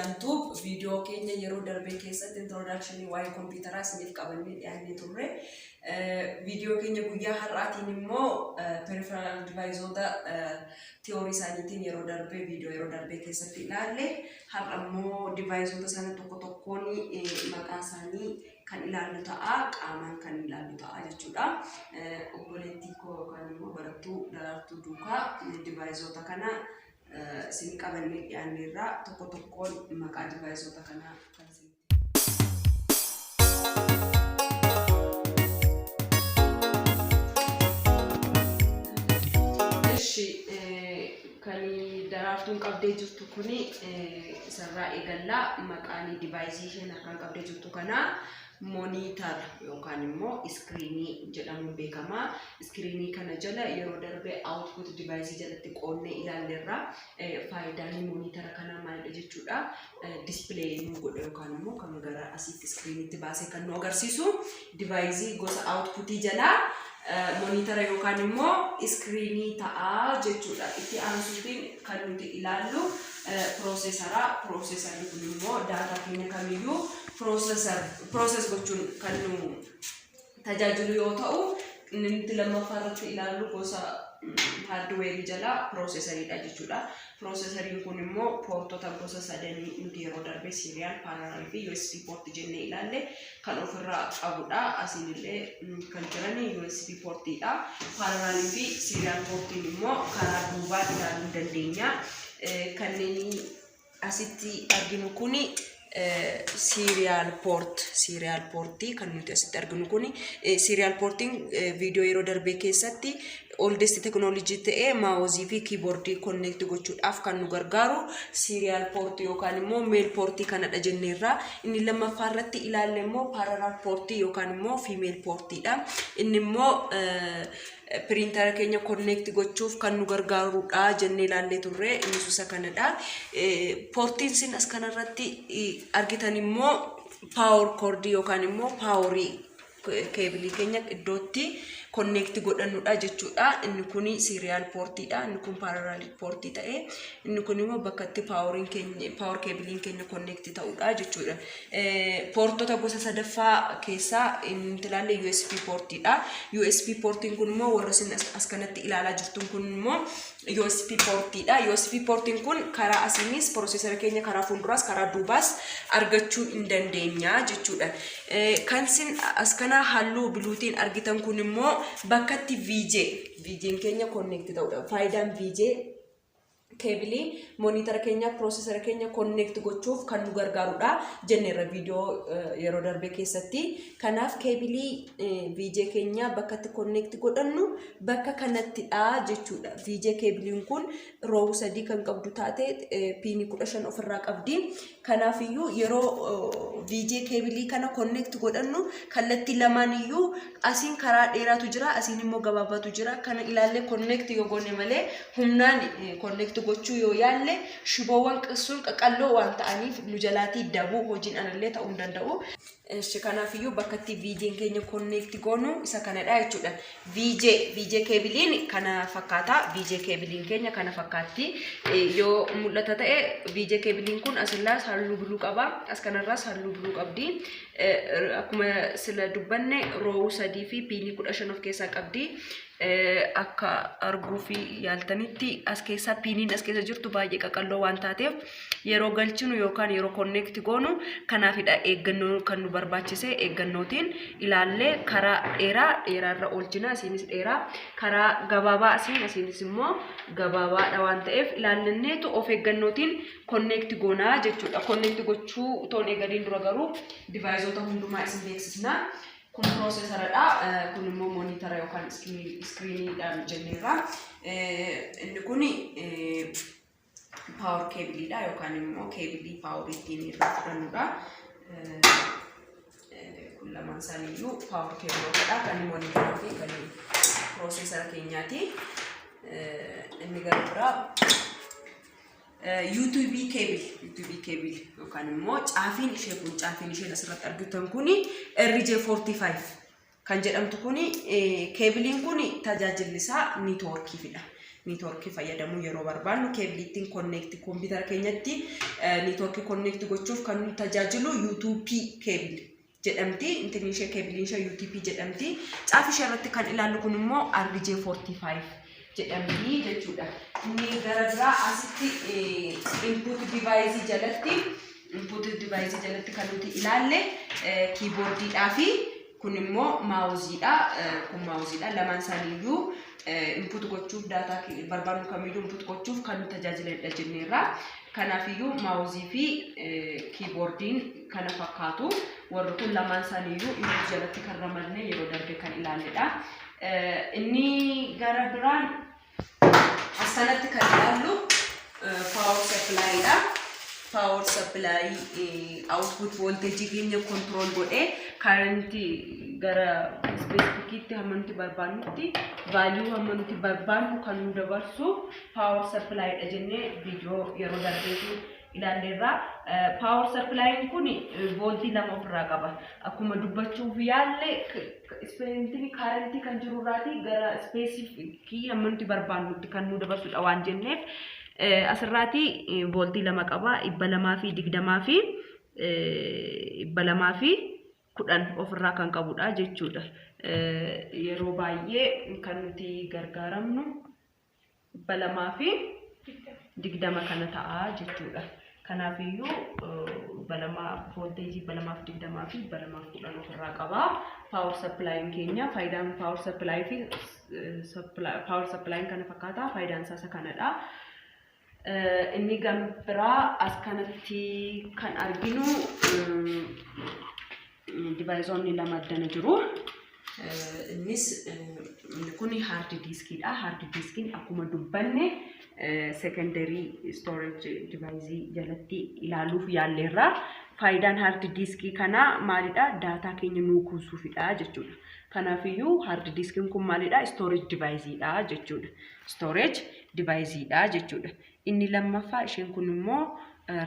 Ayyaantuu viidiyoo keenya yeroo darbe keessatti introduction waa'ee kompiitaraa isiniif qabannee dhiyaannee turre. Viidiyoo keenya guyyaa har'aatiin immoo peripheral deviceoota tiyoorii isaaniitiin yeroo darbe viidiyoo yeroo darbe keessatti ilaalle. Har'a immoo deviceoota sana tokko tokkoon maqaa isaanii kan ilaallu ta'a, qaamaan kan ilaallu ta'a jechuudha. Obboleettii koo yookaan immoo barattuu Daraartuu duukaa divaayizoota kana isin qabannee dhiyaanneerra, tokko tokkoon maqaa divaayizoota kanaa kan isin. Eshi, kan Daraartuun qabdee jirtu kuni isarraa eegallaa. Maqaan divaayizii isheen harkaan qabdee jirtu kanaa monitor yookaan immoo iskiriinii jedhamuun beekama. Iskiriinii kana jala yeroo darbe output divaayizii jalatti qoonnee ilaalleerra. Faayidaan monitara kanaa maalidha jechuudha. Display nu godha yookaan immoo kan gara asitti iskiriinitti baasee kan nu agarsiisu divaayizii gosa outputii jalaa monitara yookaan immoo iskiriinii ta'a jechuudha. Itti aansuutiin kan nuti ilaallu piroosesara. Piroosesarri kun immoo daataa keenya kamiyyuu process gochuun kan nu tajaajilu yoo ta'u, inni nuti lammaffaa irratti ilaallu gosa haardweerii jalaa piroosesariidha jechuudha. Piroosesariin kun immoo poortota gosa sadanii nuti yeroo darbe serial, parallel fi USB poortii jennee ilaalle kan ofirraa qabudha. Asiin illee kan jiran USB poortiidha. Parallel fi serial poortiin immoo karaa duubaa ilaaluu dandeenya. Kanneen asitti arginu kuni serial port, serial poortii kan nuti asitti arginu kuni serial poortiin viidiyoo yeroo darbee keessatti oldest technology ta'ee maawozii fi kiiboordii connect gochuudhaaf kan nu gargaaru serial poortii yookaan immoo male poortii kanadha jenneerra. Inni lammaffaa irratti ilaalle immoo parallel poortii yookaan immoo female poortiidha. Inni immoo piriintara keenya connect gochuuf kan nu gargaarudha jennee ilaallee turre, inni isa kanadha. Poortiin isin as kanarratti argitan immoo power cord yookaan immoo paaworii keebilii keenya iddootti connect godhannudha jechuudha. Inni kun serial poortiidha. Inni kun parallel poortii ta'ee, inni kun immoo bakka itti paaworiin keenya, power keebiliin keenya connect ta'udha jechuudha. Poortota gosa sadaffaa keessaa inni nuti ilaalle USB poortiidha. USB poortiin kun immoo warra isin as kanatti ilaalaa jirtun kun immoo USB poortiidha. USB poortiin kun karaa asiinis piroosesara keenya karaa fuulduraas karaa duubaas argachuu hin dandeenya jechuudha. Kan isin as kana halluu bluetiin argitan kun immoo bakka itti VGA'n keenya connect ta'udha. Faayidaan VGA keebilii moonitara keenya piroosesara keenya connect gochuuf kan nu gargaarudha jenneerra viidiyoo yeroo darbe keessatti. Kanaaf keebilii VGA keenya bakka itti connect godhannu bakka kanattidha jechuudha. VGA keebiliin kun row 3 kan qabdu taate piinii 15 ofirraa qabdi. Kanaafiyyuu yeroo VGA keebilii kana connect godhannu kallattii lamaan iyyuu asiin karaa dheeraatu jira, asiin immoo gabaabaatu jira. Kana ilaallee connect yoo goone malee humnaan connect gochuu yoo yaalle shiboowwan sun qaqalloo waan ta'aniif nu jalaatii dabuu, hojiin anallee ta'uu hin danda'u. Eshi, kanaafiyyuu bakka itti VGA'n keenya connect goonu isa kanadha jechuudha. VGA keebiliin kana fakkaata. VGA keebiliin keenya kana fakkaatti. Yoo mul'ata ta'e VGA keebiliin kun asirraas halluu blue qaba. As kanarraas halluu blue qabdi. Akkuma sila dubbanne row 3 fi piinii 15 of keessaa qabdi. Akka arguu fi yaaltanitti as keessaa piiniin as keessa jirtu baay'ee qaqalloo waan taateef yeroo galchinu yookaan yeroo connect goonu kanaafidha eeggannoo kan nu barbaachise. Eeggannootiin ilaallee karaa dheeraa dheeraarra oolchina, asiinis dheeraa, karaa gabaabaa asiin, asiinis immoo gabaabaadha waan ta'eef ilaallanneetu of eeggannootiin connect goonaa jechuudha. Connect gochuu toon eegaliin dura garuu divaayizoota hundumaa isin beeksisna. Kun piroosesaradha. Kun immoo moonitara yookaan iskiriiniidhaan jenneerra. Inni kun power keebiliidha yookaan immoo keebilii paaworii ittiin irraa fudhannudha. Kun lamaan isaaniiyyuu power keebilootadha. Kan moonitaraa fi kan piroosesara keenyaati. Inni gara biraa USB cable, USB cable yookaan immoo caafiin ishee kun, caafiin isheen asirratti argitan kun RJ45 kan jedhamtu kun, keebiliin kun tajaajilli isaa niitoorkiifidha. Networkii fayyadamuu yeroo barbaannu keebiliittiin connect kompiitara keenyatti networkii connect gochuuf kan nu tajaajilu UTP cable jedhamti. Intinni ishee, keebiliin ishee UTP jedhamti. Caaf ishee irratti kan ilaallu kun immoo RJ45 jedhamti jechuudha. Inni gara biraa asitti input device jalatti kan nuti ilaalle keyboardiidhaa fi kun immoo mouseiidha. Kun mouseiidha. Lamaan isaaniiyyuu input gochuuf, daataa barbaadnu kamiyyuu input gochuuf kan nu tajaajilanidha jenneerra. Kanaafiyyuu mouseii fi keyboardiin kana fakkaatu. Warri kun lamaan isaaniiyyuu input jalatti kan ramadne yeroo darbe kan ilaalledha. Inni gara biraan as kanatti kan ilaallu power supplyidha. Power supply output voltage keenya control godhee currentii gara specificiitti hamma nuti barbaannutti, value hamma nuti barbaannu kan nu dabarsu power supplyidha jennee viidiyoo yeroo darbeetu ilaalleerra. Power supplyin kun vooltii 2 ofirraa qaba. Akkuma dubbachuuf yaalle, ispeentini currentii kan jirurraati gara specificii hamma nuti barbaannutti kan nu dabarsudha waan jenneef, asirraati vooltii 2 qaba. 220 fi 210 ofirraa kan qabudha jechuudha. Yeroo baay'ee kan nuti gargaaramnu 220 kana ta'a jechuudha. Kanaafiyyuu 200 voolteejii 220 fi 210 ofirraa qaba. Power supplyin keenya, faayidaan power supplyii fi power supplyin kana fakkaata. Faayidaan isaa isa kanadha. Inni gan biraa as kanatti kan arginu deviceoonni lama addana jiru. Innis inni kun hard diskiidha. Hard diskiin akkuma dubbanne secondary storage deviceii jalatti ilaaluuf yaalleerra. Faayidaan hard diskii kanaa maalidha? Daataa keenya nuu kuusuufidha jechuudha. Kanaafiyyuu hard diskiin kun maalidha? Storage deviceiidha jechuudha. Storage deviceiidha jechuudha. Inni lammaffaa isheen kun immoo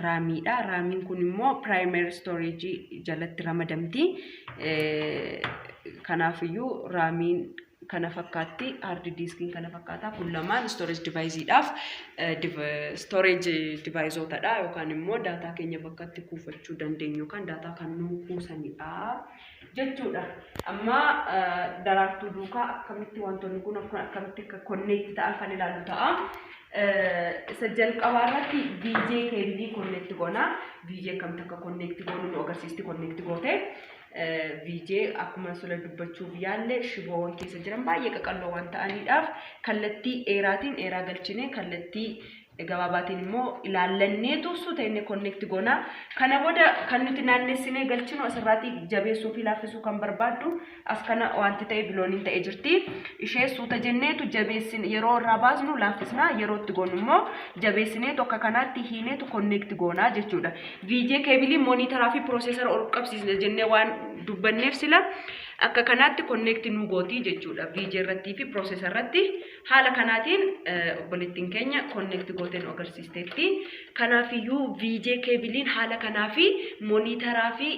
RAMiidha. RAMiin kun immoo primary storage jalatti ramadamti. Kanaafiyyuu RAMiin kana fakkaatti, hard diskiin kana fakkaata. Kun lamaan storage deviceiidhaaf storage deviceootadha yookaan immoo daataa keenya bakka itti kuufachuu dandeenyu yookaan daataa kan nuu kuusanidha jechuudha. Amma Daraartuu duukaa akkamitti wantoonni kun akkamitti akka connect ta'an kan ilaallu ta'a. Isa jalqabaa irratti VGA cableii connect goona. VGA akkamitti akka connect goonu nu agarsiisti connect goote. VGA akkuma sula dubbachuuf yaalle, shiboowwan keessa jiran baay'ee qaqalloo waan ta'aniidhaaf, kallattii dheeraatiin dheeraa galchine, kallattii gabaabaatiin immoo ilaallanneetu suuta inni connect goona. Kana booda kan nuti naannessinee galchinu asirraatti jabeessuu fi laaffisuu kan barbaaddu as kana wanti ta'e bilooniin ta'e jirti. Ishee suuta jenneetu jabeessin, yeroo irraa baasnu laaffisna, yeroo itti goonu immoo jabeessineetu akka kanaatti hiineetu connect goonaa jechuudha. VGA cableii monitoraa fi processora ol qabsiisna jennee waan dubbanneef, sila akka kanaatti connect nu gootii jechuudha. VGA irrattii fi processora irratti haala kanaatiin obboleettiin keenya connect gootee nu agarsiisteetti. Kanaafiyyuu VGA cableiin haala kanaa fi monitoraa fi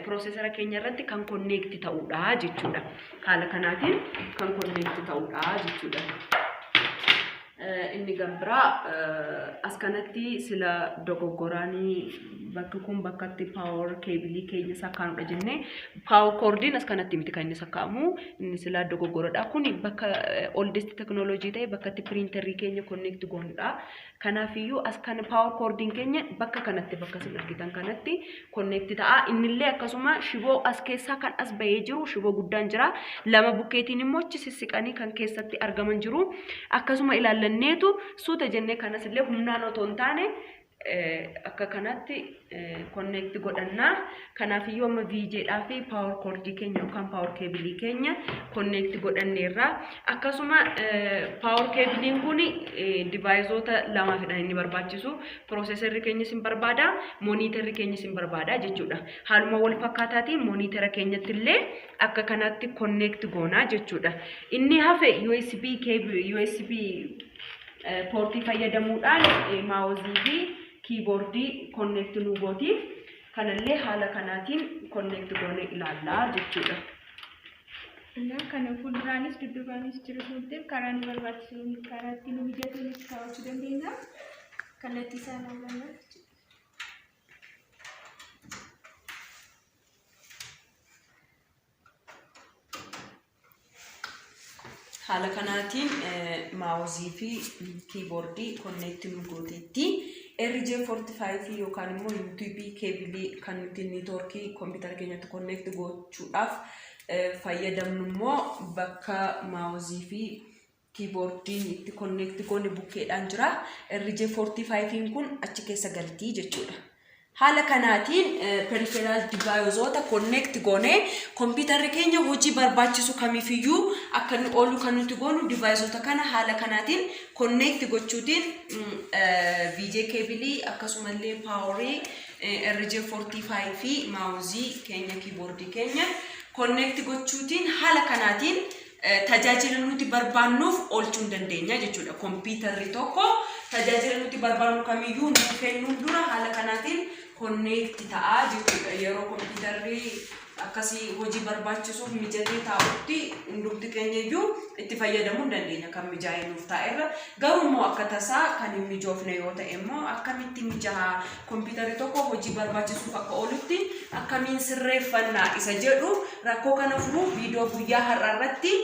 processora keenya irratti kan connect ta'uudha jechuudha. Haala kanaatiin kan connect ta'uudha jechuudha. Inni kan biraa as kanatti sila dogoggoraanii bakki kun bakka itti power cableii keenya sakkaanudha jennee, power cordiin as kanatti miti kan inni sakkaa'amu, inni sila dogoggoradha. Kun bakka oldest technology ta'e, bakka itti printerii keenya connect goonudha. Kanaafiyyuu as kana power cordiin keenya bakka kanatti, bakka isin argitan kanatti connect ta'a. Innillee akkasuma shiboo as keessaa kan as bahee jiru shiboo guddaan jira. Lama bukkeetiin immoo achi sissiqanii kan keessatti argaman jiru. Akkasuma ilaallanneetu suuta jennee kanas illee humnaan otoo hin taane akka kanatti connect godhannaa. Kanaafiyyuu amma VGAdhaa fi power cordii keenya yookaan power cableii keenya connect godhanneerra. Akkasuma power cableiin kun deviceoota lamaafidha inni barbaachisu. Processorri keenyas hin barbaada, monitorri keenyas hin barbaada jechuudha. Haaluma wal fakkaataatiin monitora keenyatti illee akka kanatti connect goonaa jechuudha. Inni hafe USB cable, USB portii fayyadamuudhaan mouseii fi keyboardii connect nu gooti. Kanallee haala kanaatiin connect goonee ilaallaa jechuudha. Innaa kana fuulduraanis dudduubaanis jiru sun ta'eef karaa nu barbaachisu karaa itti nu mijatu nutti kaawwachuu dandeenya. Kallattii isaa ilaallanna jechuudha. Haala kanaatiin maawuzii fi kiiboordii konneekti nu gooteetti. RJ45 yookaan immoo USB keebilii kan nuti niitoorkii kompiitara keenyatti konneekti gochuudhaaf fayyadamnu immoo bakka maawuzii fi kiiboordiin itti konneekti goone bukkeedhaan jira. RJ45 kun achi keessa galtii jechuudha. Haala kanaatiin peripheral deviceoota connect goonee kompiitarri keenya hojii barbaachisu kamiifiyyuu akka inni oolu kan nuti goonu deviceoota kana haala kanaatiin connect gochuutiin VJ keebilii akkasumallee paaworii RJ45 fi maawuzii keenya kiiboordii keenya connect gochuutiin haala kanaatiin tajaajila nuti barbaannuuf oolchuu hin dandeenya jechuudha. Kompiitarri tokko tajaajila nuti barbaannu kamiyyuu nuuf kennuun dura haala kanaatiin konneekti ta'a jechuudha. Yeroo kompiitarri akkasii hojii barbaachisuuf mijatee taa'utti hundumti keenya iyyuu itti fayyadamuu hin dandeenya kan mijaa'ee nuuf taa'erra. Garuu immoo akka tasaa kan hin mijoofne yoo ta'e immoo akkamitti mijaa'aa kompiitarri tokko hojii barbaachisuuf akka oolutti akkamiin sirreeffanna isa jedhu rakkoo kana furuuf viidiyoo guyyaa har'aa irratti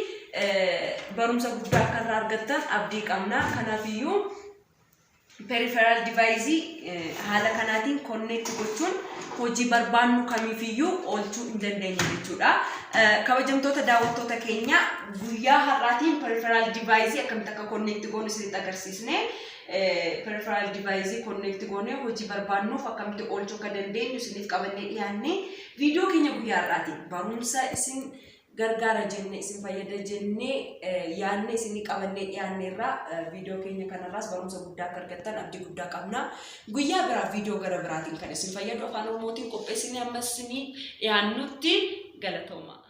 barumsa guddaa akka irraa argattan abdii qabna. Kanaafiyyuu peripheral device haala kanaatiin connect gochuun hojii barbaannu kamiifiyyuu oolchuu hin dandeenya jechuudha. Kabajamtoota daawwattoota keenya, guyyaa har'aatiin peripheral device akkamitti akka connect goonu isinitti agarsiisne. Peripheral device connect goonee hojii barbaannuuf akkamitti oolchuu akka dandeenyu isiniif qabannee dhiyaanne. Viidiyoo keenya guyyaa har'aatiin barumsa isin gargaara jenne, isin fayyada jennee yaadne isinii qabannee dhiyaanne irraa viidiyoo keenya kanarraas barumsa guddaa akka argattan abdii guddaa qabna. Guyyaa biraa viidiyoo gara biraatiin kan isin fayyadu afaan Oromootiin qopheessinee ammas isinii dhiyaannutti galatooma.